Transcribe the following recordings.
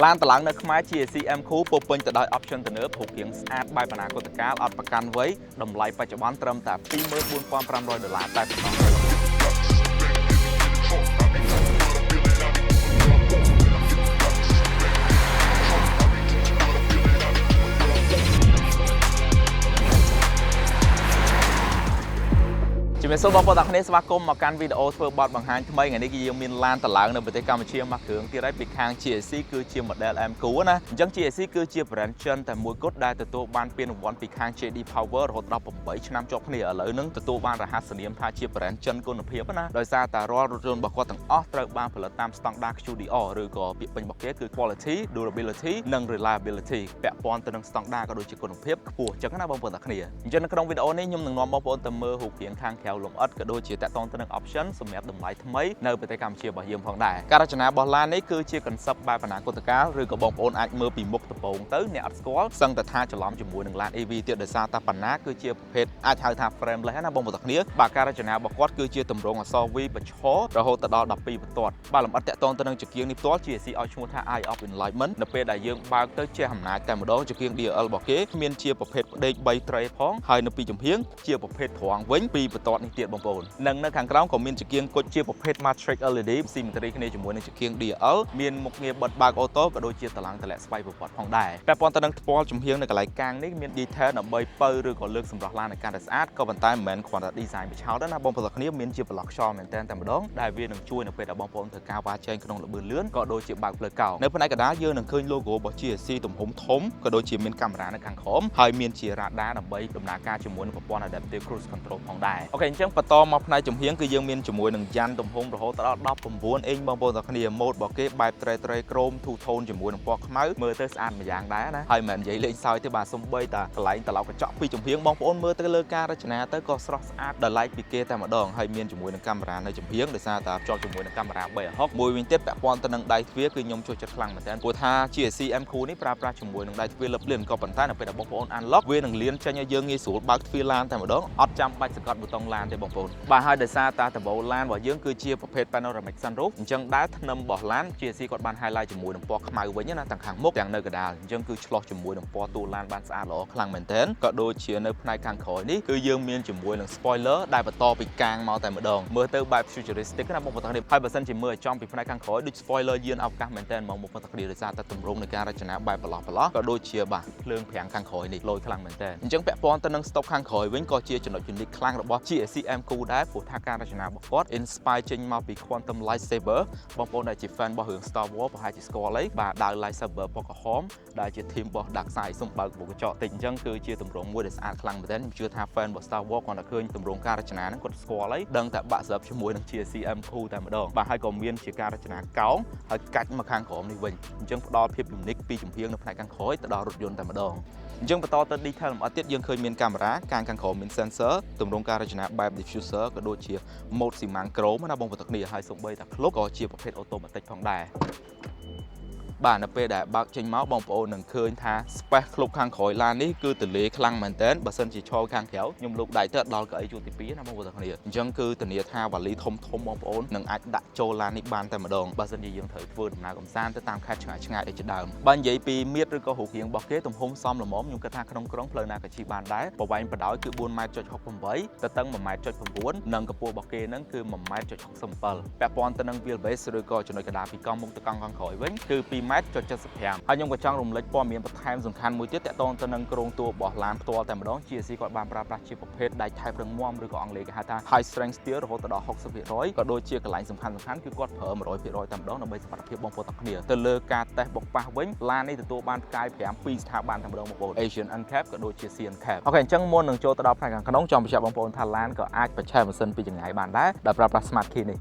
ឡានតឡើងនៅខ្មែរ GAC Emkoo ពោពេញទៅដោយ option ទំនើបរូបរាងស្អាតបែបអនាគតកាលអត់ប្រកាន់វ័យតម្លៃបច្ចុប្បន្នត្រឹមតែ24,500ដុល្លារតែប៉ុណ្ណោះ ជំរាបសួរបងប្អូនទាំងគ្នាស្វាគមន៍មកកាន់វីដេអូធ្វើបទបង្ហាញថ្មីថ្ងៃនេះគឺយើងមានឡានតឡើងនៅប្រទេសកម្ពុជាមួយគ្រឿងទៀតហើយពីខាង GAC គឺជា model Emkoo ណាអញ្ចឹង GAC គឺជា brand ចិនតែមួយគត់ដែលទទួលបានពានរង្វាន់ពីខាង JD Power រហូតដល់8ឆ្នាំជាប់គ្នាឥឡូវហ្នឹងទទួលបានរហស្សនាមថាជា brand ចិនគុណភាពណាដោយសារតែរាល់រថយន្តរបស់គាត់ទាំងអស់ត្រូវបានផលិតតាមស្តង់ដារ QDR ឬក៏ពាក្យពេញរបស់គេគឺ quality, durability និង reliability ពាក់ព័ន្ធទៅនឹងស្តង់ដារក៏ដូចជាគុណភាពខ្ពស់អញ្ចឹងណាបងប្អូនទាំងគ្នាអញ្ចឹងនៅក្នុងវីដេអូនេះខ្ញុំនឹងនាំបងប្អូនទៅមើលរូបរាងខាងក្រៅលម្អិតក៏ដូចជាតាក់ទងទៅនឹង option សម្រាប់តម្លៃថ្មីនៅប្រទេសកម្ពុជារបស់យើងផងដែរការរចនារបស់ឡាននេះគឺជា concept បែបអនាគតកាលឬក៏បងប្អូនអាចមើលពីមុខដំបូងទៅអ្នកអត់ស្គាល់សឹងតែថាច្រឡំជាមួយនឹងឡាន EV ទៀតដោយសារតែបណ្ណាគឺជាប្រភេទអាចហៅថា frameless ណាបងប្អូនទាំងគ្នាបាទការរចនារបស់គាត់គឺជាទម្រង់អក្សរ V បញ្ឈររហូតទៅដល់12បន្ទាត់បាទលម្អិតតាក់ទងទៅនឹងចង្គៀងនេះផ្ទាល់ GAC ឲ្យឈ្មោះថា Eye of Enlightenment នៅពេលដែលយើងបើកទៅជះអំណាចតែម្ដងចង្គៀង DRL របស់គេមានជាប្រភេទផ្ដេក3ត្រីផងហើយនៅពីចំហៀងជាប្រភេទត្រង់វិញពីបន្ទាត់នេះទៀតបងប្អូននិងនៅខាងក្រោមក៏មានចង្គៀងគុជជាប្រភេទ Matrix LED ស៊ីមេទ្រីគ្នាជាមួយនឹងចង្គៀង DRL មានមុខងារបិទបើក auto ក៏ដូចជាតឡើងតម្លាក់ស្វ័យប្រវត្តិផងដែរពាក់ព័ន្ធទៅនឹងថ្ពាល់ចំហៀងនៅកន្លែងកាងនេះមាន detail ដើម្បីពៅឬក៏លើកសម្រស់ឡានឲ្យកាន់តែស្អាតក៏ប៉ុន្តែមិនមែនគ្រាន់តែ design បញ្ឆោតទេណាបងប្អូនទាំងគ្នាមានជាប្លុកខ្យល់មែនទែនតែម្ដងដែលវានឹងជួយនៅពេលដែលបងប្អូនធ្វើការវ៉ាជែងក្នុងល្បឿនលឿនក៏ដូចជាបើកផ្លូវកោងនៅផ្នែកកណ្ដាលយើងនឹងឃើញ logo របស់ GAC ទំហំធំក៏ដូចជាមានកាមេរ៉ានៅខាងក្រោមហើយមានជា radar ដើម្បីដំណើរការជាមួយនឹងប្រព័ន្ធ Adaptive Cruise Control ផងដែរ OK អញ្ចឹងបន្តមកផ្នែកចំហៀងគឺយើងមានជាមួយនឹងយ៉ាន់ទំហំរហូតដល់19អ៊ីងបងប្អូនទាំងគ្នាម៉ូតរបស់គេបែបត្រេត្រេ chrome two tone ជាមួយនឹងពណ៌ខ្មៅមើលទៅស្អាតម្យ៉ាងដែរណាហើយមិនមែននិយាយលេងសើចទេបាទសំបីតាកន្លែងត្រឡោកកញ្ចក់ពីចំហៀងបងប្អូនមើលទៅលើការរចនាទៅក៏ស្រស់ស្អាតដល់ឡែកពីគេតែម្ដងហើយមានជាមួយនឹងកាមេរ៉ានៅចំហៀងដោយសារតែភ្ជាប់ជាមួយនឹងកាមេរ៉ា360មួយវិញទៀតពាក់ព័ន្ធទៅនឹងដៃទ្វារគឺខ្ញុំចូលចិត្តខ្លាំងមែនទែនព្រោះថា GAC Emkoo នេះប្រើប្រាស់ជាមួយនឹងដៃទ្វារលឹបលៀនក៏ប៉ុន្តែនៅពេលដែលបងប្អូន unlock វានឹងលៀនចេញឲ្យយើងងាយស្រួលបើកទ្វារឡានតែម្ដងអត់ចាំបាច់សង្កត់ប៊ូតុងឡានទេបងប្អូនបាទហើយដោយសារតាដំបូលឡានរបស់យើងគឺជាប្រភេទ panoramic sunroof អញ្ចឹងដែរធ្នឹមរបស់ឡាន GAC គាត់បាន highlight ជាមួយនឹងពណ៌ខ្មៅវិញណាទាំងខាងមុខទាំងនៅកណ្ដាលអញ្ចឹងគឺឆ្លោះជាមួយនឹងពណ៌តួឡានបានស្អាតល្អខ្លាំងមែនទែនក៏ដូចជានៅផ្នែកខាងក្រោយនេះគឺយើងមានជាមួយនឹង spoiler ដែលបន្តពីកាងមកតែម្ដងមើលទៅបែប futuristic ណាបងប្អូនទាំងគ្នាហើយបើសិនជាមើលឲ្យចំពីផ្នែកខាងក្រោយដូច spoiler យានអវកាសមែនទែនហ្មងបងប្អូនទាំងគ្នាដោយសារតែទម្រង់នៃការរចនាបែបប្រឡោះប្រឡោះក៏ដូចជាបាទភ្លើងប្រាំងខាងក្រោយនេះលយខ្លាំងមែនទែនអញ្ចឹងពាក់ព័ន្ធទៅនឹង stop ខាងក្រោយវិញក៏ជាចំណុច unique ខ្លាំងរបស់ GAC Emkoo ដែរព្រោះថាការរចនារបស់គាត់ inspire ចេញមកពី Quantum Lightsaber បងប្អូនដែលជា fan របស់រឿង Star Wars ប្រហែលជាស្គាល់ហើយបាទដាវ lightsaber ពណ៌ក្រហមដែលជា theme របស់ Dark Side សូមបើកបុកកញ្ចក់តិចអញ្ចឹងគឺជាទម្រង់មួយដែលស្អាតខ្លាំងមែនទែនខ្ញុំជឿថា fan របស់ Star Wars គាត់តែឃើញទម្រង់ការរចនាហ្នឹងគាត់ស្គាល់ហើយដឹងតែបាក់ស្រាប់ជាមួយនឹង GAC Emkoo តែម្ដងបាទហើយក៏មានជាការរចនាកោងហើយកាច់មកខាងក្រោមនេះវិញអញ្ចឹងផ្ដល់ភាព unique ពីចំហៀងនៅផ្នែកខាងក្រោយទៅដល់រថយន្តតែម្ដងអញ្ចឹងបន្តទៅ detail លម្អិតទៀតយើងឃើញមានកាមេរ៉ាកាងខាងក្រោមមាន sensor ទម្រង់ការរចនាបែប diffuser ក៏ដូចជា mode ស៊ីម៉ាំង chrome ណាបងប្អូនទាំងគ្នាហើយសូម្បីតែក្លុកក៏ជាប្រភេទ automatic ផងដែរបាទនៅពេលដែលបើកចេញមកបងប្អូននឹងឃើញថា space ក្លុបខាងក្រោយឡាននេះគឺទលាខ្លាំងមែនទែនបើសិនជាឈរខាងក្រៅខ្ញុំលូកដៃទៅដល់កៅអីជួរទី2ណាបងប្អូនទាំងគ្នាអញ្ចឹងគឺធានាថាវ៉ាលីធំធំបងប្អូននឹងអាចដាក់ចូលឡាននេះបានតែម្ដងបើសិនជាយើងត្រូវធ្វើដំណើរកម្សាន្តទៅតាមខេត្តឆ្ងាយឆ្ងាយអីជាដើមបើនិយាយពីមៀតឬក៏រូបរាងរបស់គេទំហំសមល្មមខ្ញុំគិតថាក្នុងក្រុងផ្លូវណាក៏ជិះបានដែរប្រវែងបណ្ដោយគឺ4.68ម៉ែត្រទៅតឹង1.9ម៉ែត្រនិងកម្ពស់របស់គេហ្នឹងគឺ1.67ម៉ែត្រពាក់ព័ន្ធទៅនឹង wheelbase ឬក៏ចំណុចកណ្ដាលពីកង់មុខទៅកង់ខាងក្រោយវិញគឺ2ម៉ែត្រ75ហើយខ្ញុំក៏ចង់រំលេចព័ត៌មានបន្ថែមសំខាន់មួយទៀតតាក់ទងទៅនឹងគ្រោងតួរបស់ឡានផ្ទាល់តែម្ដង GAC គាត់បានប្រើប្រាស់ជាប្រភេទដែកថែបរឹងមាំឬក៏អង់គ្លេសគេហៅថា high strength steel រហូតដល់60%ក៏ដូចជាកន្លែងសំខាន់សំខាន់គឺគាត់ប្រើ100%តែម្ដងដើម្បីសុវត្ថិភាពបងប្អូនទាំងគ្នាទៅលើការតេស្តបុកប៉ះវិញឡាននេះទទួលបានផ្កាយ5ពីស្ថាប័នតែម្ដងបងប្អូន Asian NCAP ក៏ដូចជា CNCAP OK អញ្ចឹងមុននឹងចូលទៅដល់ផ្នែកខាងក្នុងចង់បញ្ជាក់បងប្អូនថាឡានក៏អាចបញ្ឆេះម៉ាស៊ីនពីចម្ងាយបានដែរដោយប្រើប្រាស់ smart key នេះ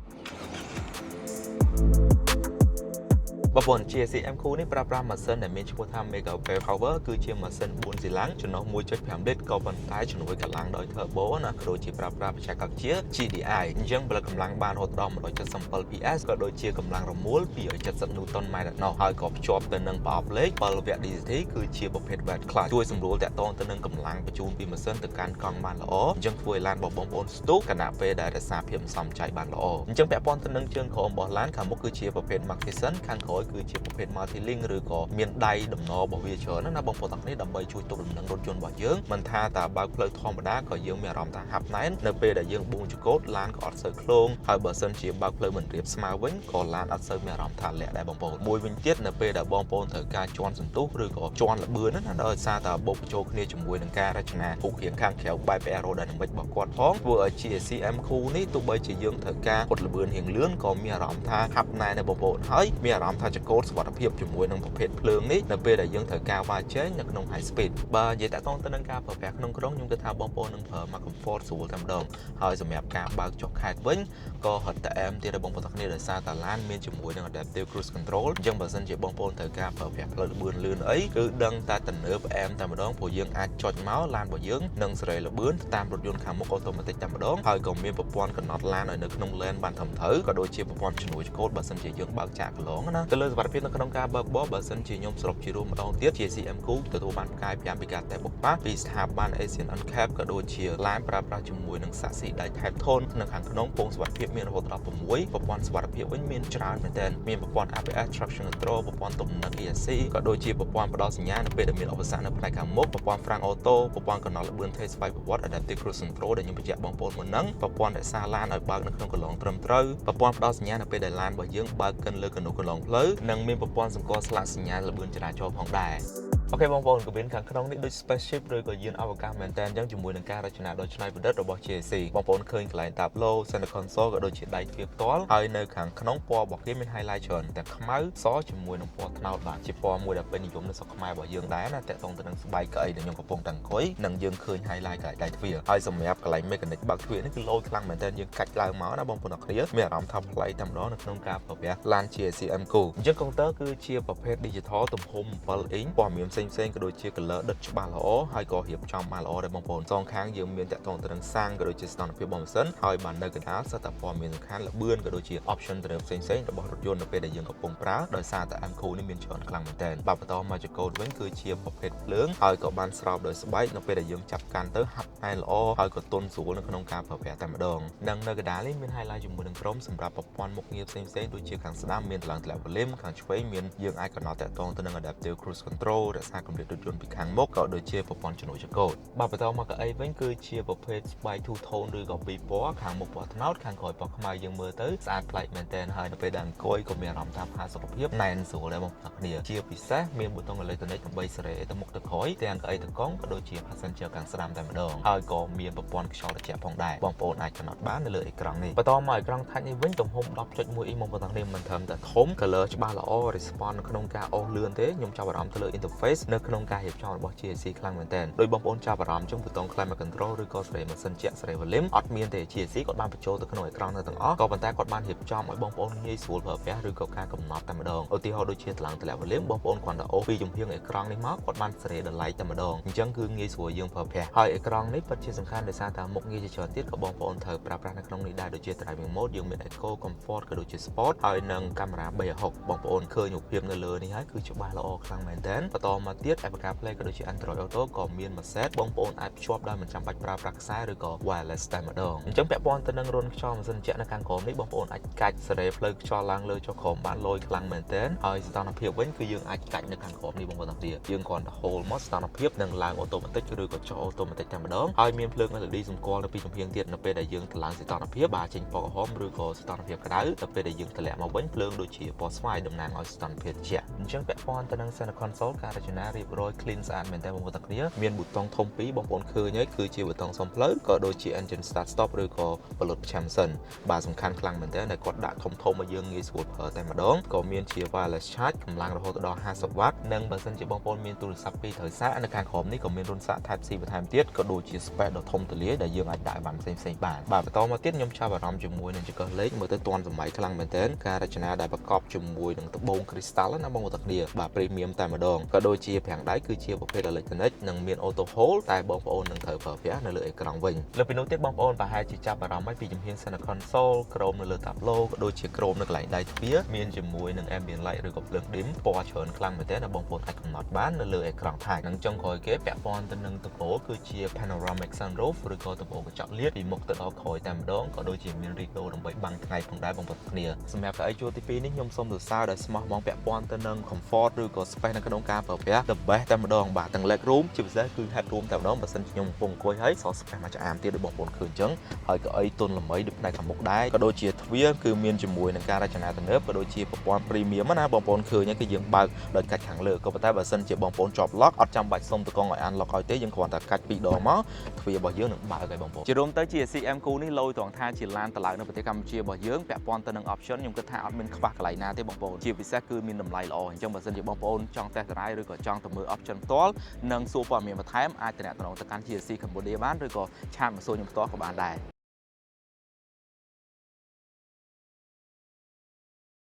បងប្អូន GAC Emkoo នេះប្រើប្រាស់ម៉ាស៊ីនដែលមានឈ្មោះថា Mega Wave Power គឺជាម៉ាស៊ីន4ស៊ីឡាំងចំណុះ1.5លីត្រក៏ប៉ុន្តែជំនួយកម្លាំងដោយ Turbo ណាក៏ដូចជាប្រើប្រាស់បច្ចេកវិទ្យា GDI អញ្ចឹងផលិតកម្លាំងបានរហូតដល់177 PS ក៏ដូចជាកម្លាំងរមួល270 Newton ម៉ែត្រណោះហើយក៏ភ្ជាប់ទៅនឹងប្រអប់លេខ7វគ្គ DCT គឺជាប្រភេទ wet clutch ជួយសម្រួលតាក់ទងទៅនឹងកម្លាំងបញ្ជូនពីម៉ាស៊ីនទៅកាន់កង់បានល្អអញ្ចឹងធ្វើឲ្យឡានរបស់បងប្អូនស្ទុះខណៈពេលដែលរក្សាភាពសំចៃបានល្អអញ្ចឹងពាក់ព័ន្ធទៅនឹងជើងក្រោមរបស់ឡានខាងមុខគឺជាប្រភេទ McPherson ខាងក្រោយ គឺជាប្រភេទ multi link ឬក៏មានដៃតំណរបស់វាច្រើនណាបងប្អូនទាំងគ្នាដើម្បីជួយទប់លំនឹងរថយន្តរបស់យើងមិនថាតែបើកផ្លូវធម្មតាក៏យើងមានអារម្មណ៍ថាហាប់ណែននៅពេលដែលយើងបួងចកោតឡានក៏អត់សូវឃ្លោងហើយបើសិនជាបើកផ្លូវមិនរាបស្មើវិញក៏ឡានអត់សូវមានអារម្មណ៍ថាលាក់ដែរបងប្អូនមួយវិញទៀតនៅពេលដែលបងប្អូនត្រូវការជន់សន្ទុះឬក៏ជន់ល្បឿនណាដោយសារតែបូកបញ្ចូលគ្នាជាមួយនឹងការរចនារូបរាងខាងក្រៅបែប aerodynamic របស់គាត់ផងធ្វើឲ្យ GAC Emkoo នេះទោះបីជាយើងត្រូវការរត់ល្បឿនរៀងលឿនក៏មានអារម្មណ៍ថាហាប់ណែនដែរបងប្អូនហើយមានអារម្មណ៍ថាចង្កូតសុវត្ថិភាពជាមួយនឹងប្រភេទភ្លើងនេះនៅពេលដែលយើងត្រូវការវ៉ាជែងនៅក្នុង high speed។ បើនិយាយតាក់ទងទៅនឹងការប្រើប្រាស់ក្នុងក្រុងខ្ញុំគិតថាបងប្អូននឹងប្រើមក comfort ស្រួលតែម្ដងហើយសម្រាប់ការបើកចុះខេត្តវិញក៏រត់តែអែមទៀតដែរបងប្អូនទាំងគ្នាដោយសារតាឡានមានជាមួយនឹង adaptive cruise control។ អញ្ចឹងបើសិនជាបងប្អូនត្រូវការប្រើប្រាស់ផ្លូវល្បឿនលឿនអីគឺដឹងតែទំនើបអែមតែម្ដងព្រោះយើងអាចចុចមកឡានរបស់យើងនឹងសេរីល្បឿនតាមរថយន្តខាងមុខ automatic តែម្ដងហើយក៏មានប្រព័ន្ធកំណត់ឡានឲ្យនៅក្នុង lane បានត្រឹមត្រូវក៏ដូចជាប្រព័ន្ធជំនួយឆ្កូតបើសិនជាយើងបើកចាកកន្លងណាទៅលើសុវត្ថិភាពនៅក្នុងការបើកបរបើសិនជាខ្ញុំសរុបជារួមម្ដងទៀត GAC Emkoo ទទួលបានផ្កាយ5ពីការតេស្តបុកប៉ះពីស្ថាប័ន ASEAN NCAP ក៏ដូចជាឡានប្រើប្រាស់ជាមួយនឹងសាក់ស៊ីដៃថែបធននៅខាងក្នុងពងសុវត្ថិភាពមានរហូតដល់6ប្រព័ន្ធសុវត្ថិភាពវិញមានច្រើនមែនទែនមានប្រព័ន្ធ ABS traction control ប្រព័ន្ធទំនឹង ESC ក៏ដូចជាប្រព័ន្ធផ្ដល់សញ្ញានៅពេលដែលមានឧបសគ្គនៅផ្នែកខាងមុខប្រព័ន្ធហ្វ្រាំង auto ប្រព័ន្ធកំណត់ល្បឿនថេស្វ័យប្រវត្តិ adaptive cruise control ដែលខ្ញុំបញ្ជាក់បងប្អូនមុនហ្នឹងប្រព័ន្ធរក្សាឡានឲ្យបើកនៅក្នុងកន្លងត្រឹមត្រូវប្រព័ន្ធផ្ដល់សញ្ញានៅពេលដែលឡានរបស់យើងបើកកិនលើកនុកន្លងផ្លូវនិងមានប្រព័ន្ធសម្គាល់ស្លាកសញ្ញាល្បឿនចរាចរណ៍ផងដែរ។ OK បងប្អូនកាប៊ីនខាងក្នុងនេះដូច spaceship ឬក៏យានអវកាសមែនតើអញ្ចឹងជាមួយនឹងការរចនាដ៏ច្នៃប្រឌិតរបស់ GAC បងប្អូនឃើញកន្លែង tableau center console ក៏ដូចជាដៃទ្វារផ្ទាល់ហើយនៅខាងក្នុងពណ៌របស់គេមាន highlight ច្រើនតែខ្មៅសជាមួយនឹងពណ៌ត្នោតបាទជាពណ៌មួយដែលពេញនិយមនៅស្រុកខ្មែររបស់យើងដែរណាតាក់ទងទៅនឹងស្បែកកៅអីដែលខ្ញុំកំពុងតែអង្គុយនិងយើងឃើញ highlight កន្លែងដៃទ្វារហើយសម្រាប់កន្លែង mechanic បើកទ្វារនេះគឺលយខ្លាំងមែនតើយើងកាច់ឡើងមកណាបងប្អូនអរគ្នាមានអារម្មណ៍ថាប្លែកតែម្ដងនៅក្នុងការប្រើប្រាស់ឡាន GAC Emkoo។ អញ្ចឹងកុងទ័រគឺជាប្រភេទ digital ទំហំ7អ៊ីងព័ត៌មានផ្សេងៗក៏ដូចជា color ដិតច្បាស់ល្អហើយក៏រៀបចំបានល្អដែរបងប្អូនសងខាងយើងមានតាក់ទងទៅនឹងសាំងក៏ដូចជាស្ថានភាពរបស់ម៉ាស៊ីនហើយបាននៅកណ្ដាលសុទ្ធតែព័ត៌មានសំខាន់ល្បឿនក៏ដូចជា option ទៅផ្សេងៗរបស់រថយន្តនៅពេលដែលយើងកំពុងប្រើដោយសារតែ Emkoo នេះមានច្រើនខ្លាំងមែនទែនបាទបន្តមកចកោតវិញគឺជាប្រភេទភ្លើងហើយក៏បានស្រោបដោយស្បែកនៅពេលដែលយើងចាប់កាន់ទៅហាប់ណែនល្អហើយក៏ទន់ស្រួលនៅក្នុងការប្រើប្រាស់តែម្ដងនិងនៅកណ្ដាលនេះមាន highlight ជាមួយនឹងក្រុមសម្រាប់ប្រព័ន្ធមុខងារផ្សេងៗដូចជាខាងស្ដាំមានតម្លើងធ្លាក់ volume ខាងឆ្វេងមានយើងអាចកំណត់តាក់ទងទៅនឹង adaptive cruise control រក្សាកម្រិតរថយន្តពីខាងមុខក៏ដូចជាប្រព័ន្ធជំនួយចង្កូតបាទបន្តមកកៅអីវិញគឺជាប្រភេទស្បែក two tone ឬក៏ពីរពណ៌ខាងមុខពណ៌ត្នោតខាងក្រោយពណ៌ខ្មៅយើងមើលទៅស្អាតប្លែកមែនទែនហើយនៅពេលដែលអង្គុយក៏មានអារម្មណ៍ថាផាសុកភាពណែនស្រួលដែរបងប្អូនគ្នាជាពិសេសមានប៊ូតុងអេឡិចត្រូនិកដើម្បីសេរីទៅមុខទៅក្រោយទាំងកៅអីតកង់ក៏ដូចជា passenger ខាងស្ដាំតែម្ដងហើយក៏មានប្រព័ន្ធខ្យល់ត្រជាក់ផងដែរបងប្អូនអាចកំណត់បាននៅលើអេក្រង់នេះបន្តមកអេក្រង់ touch នេះវិញទំហំ10.1អ៊ីងបងប្អូនទាំងគ្នាមិនត្រឹមតែធំ color ច្បាស់ល្អ response នៅក្នុងការអូសលឿនទេខ្ញុំចាប់អារម្មណ៍ទៅលើ interface នៅក្នុងការរៀបចំរបស់ GAC ខ្លាំងមែនទែនដោយបងប្អូនចាប់អារម្មណ៍ចឹងប៊ូតុង climate control ឬក៏សេរីម៉ាស៊ីនជាក់សេរី volume អត់មានទេ GAC គាត់បានបញ្ចូលទៅក្នុងអេក្រង់នៅទាំងអស់ក៏ប៉ុន្តែគាត់បានរៀបចំឲ្យបងប្អូនងាយស្រួលប្រើប្រាស់ឬក៏ការកំណត់តែម្ដងឧទាហរណ៍ដូចជាតម្លើងតម្លាក់ volume បងប្អូនគ្រាន់តែអូសពីចំហៀងអេក្រង់នេះមកគាត់បានសេរីដល់ឡែកតែម្ដងអញ្ចឹងគឺងាយស្រួលយើងប្រើប្រាស់ហើយអេក្រង់នេះពិតជាសំខាន់ដោយសារតែមុខងារជាច្រើនទៀតក៏បងប្អូនត្រូវប្រើប្រាស់នៅក្នុងនេះដែរដូចជា driving mode យើងមាន eco comfort ក៏ដូចជា sport ហើយនិងកាមេរ៉ា360បងប្អូនឃើញរូបភាពនៅលើនេះហើយគឺច្បាស់ល្អខ្លាំងមែនទែនបន្តមកទៀត Apple CarPlay ក៏ដូចជា Android Auto ក៏មានមួយ set បងប្អូនអាចភ្ជាប់ដោយមិនចាំបាច់ប្រើប្រាស់ខ្សែឬក៏ wireless តែម្ដងអញ្ចឹងពាក់ព័ន្ធទៅនឹងរន្ធខ្យល់ម៉ាស៊ីនត្រជាក់នៅខាងក្រោមនេះបងប្អូនអាចកាច់សេរីផ្លូវខ្យល់ឡើងលើចុះក្រោមបានលយខ្លាំងមែនទែនហើយស្ថានភាពវិញគឺយើងអាចកាច់នៅខាងក្រោមនេះបងប្អូនទាំងគ្នាយើងគ្រាន់តែ hold មកស្ថានភាពនឹងឡើង automatic ឬក៏ចុះ automatic តែម្ដងហើយមានភ្លើង LED សម្គាល់នៅពីចំហៀងទៀតនៅពេលដែលយើងតម្លើងសីតុណ្ហភាពបាទចេញពណ៌ក្រហមឬក៏សីតុណ្ហភាពក្តៅទៅពេលដែលយើងតម្លាក់មកវិញភ្លើងដូចជាពណ៌ស្វាយតំណាងឲ្យសីតុណ្ហភាពត្រជាក់អញ្ចឹងពាក់ព័ន្ធទៅនឹង center console ការរចនារៀបរយ clean ស្អាតមែនតើបងប្អូនទាំងគ្នាមានប៊ូតុងធំពីរបងប្អូនឃើញហើយគឺជាប៊ូតុងសុំផ្លូវក៏ដូចជា engine start stop ឬក៏បលុតប្រចាំសិនបាទសំខាន់ខ្លាំងមែនតើដែលគាត់ដាក់ធំធំឲ្យយើងងាយស្រួលប្រើតែម្ដងក៏មានជា wireless charge កម្លាំងរហូតដល់50 W និងបើសិនជាបងប្អូនមានទូរស័ព្ទពីរត្រូវសាកនៅខាងក្រោមនេះក៏មានរន្ធសាក Type C បន្ថែមទៀតក៏ដូចជា space ដ៏ធំទូលាយដែលយើងអាចដាក់បានផ្សេងៗបានបាទបន្តមកទៀតខ្ញុំចាប់អារម្មណ៍ជាមួយនឹងចង្កឹះលេខមើលទៅទាន់សម័យខ្លាំងមែនទែនការរចនាដែលប្រកបជាមួយនឹងត្បូង crystal ណាបងប្អូនទាំងគ្នាបាទ premium តែម្ដងក៏ដូចជា ជាហ្វ្រាំងដៃគឺជាប្រភេទ electronic និងមាន auto hold តែបងប្អូននឹងត្រូវប្រើប្រាស់នៅលើអេក្រង់វិញលើពីនោះទៀតបងប្អូនប្រហែលជាចាប់អារម្មណ៍ហើយពីជំហាន center console ក្រោមនៅលើ tableau ក៏ដូចជាក្រោមនៅកន្លែងដៃទ្វារមានជាមួយនឹង ambient light ឬក៏ភ្លើង dim ពណ៌ច្រើនខ្លាំងមែនទែនដែលបងប្អូនអាចកំណត់បាននៅលើអេក្រង់ touch និងចុងក្រោយគេពាក់ព័ន្ធទៅនឹងដំបូលគឺជា panoramic sunroof ឬក៏ដំបូលកញ្ចក់លាតពីមុខទៅដល់ក្រោយតែម្ដងក៏ដូចជាមានរីដូដើម្បីបាំងថ្ងៃផងដែរបងប្អូនគ្នាសម្រាប់កៅអីជួរទី2នេះខ្ញុំសូមសរសើរដោយស្មោះហ្មងពាក់ព័ន្ធទៅនឹង comfort ឬក៏ space នៅក្នុងការប្រើប្រាស់ the best តែម្ដងបាទទាំង leg room ជាពិសេសគឺ head room តែម្ដងបើសិនជាខ្ញុំកំពុងអង្គុយហើយសល់ space មកឆ្អាមទៀតដូចបងប្អូនឃើញអញ្ចឹងហើយកៅអីទន់ល្មីដូចផ្នែកខាងមុខដែរក៏ដូចជាទ្វារគឺមានជាមួយនឹងការរចនាទំនើបក៏ដូចជាប្រព័ន្ធ premium ណាបងប្អូនឃើញគឺយើងបើកដោយកាច់ខាងលើក៏ប៉ុន្តែបើសិនជាបងប្អូនជាប់ lock អត់ចាំបាច់សុំតកងឲ្យ unlock ឲ្យទេយើងគ្រាន់តែកាច់ពីរដងមកទ្វាររបស់យើងនឹងបើកឲ្យបងប្អូនជារួមទៅ GAC Emkoo នេះលយត្រង់ថាជាឡានតម្លើងនៅប្រទេសកម្ពុជារបស់យើងពាក់ព័ន្ធទៅនឹង option ខ្ញុំគិតថាអត់មានខ្វះកន្លែងណាទេបងប្អូនជាពិសេសគឺមានតម្លៃល្អអញ្ចឹងបើសិនជាបងប្អូនចង់ test drive ឬក៏ចង់ទៅមើល option ផ្ទាល់និងសួរព័ត៌មានបន្ថែមអាចទំនាក់ទំនងទៅកាន់ GAC Cambodia បានឬក៏chat មកសួរខ្ញុំផ្ទាល់ក៏បានដែរ។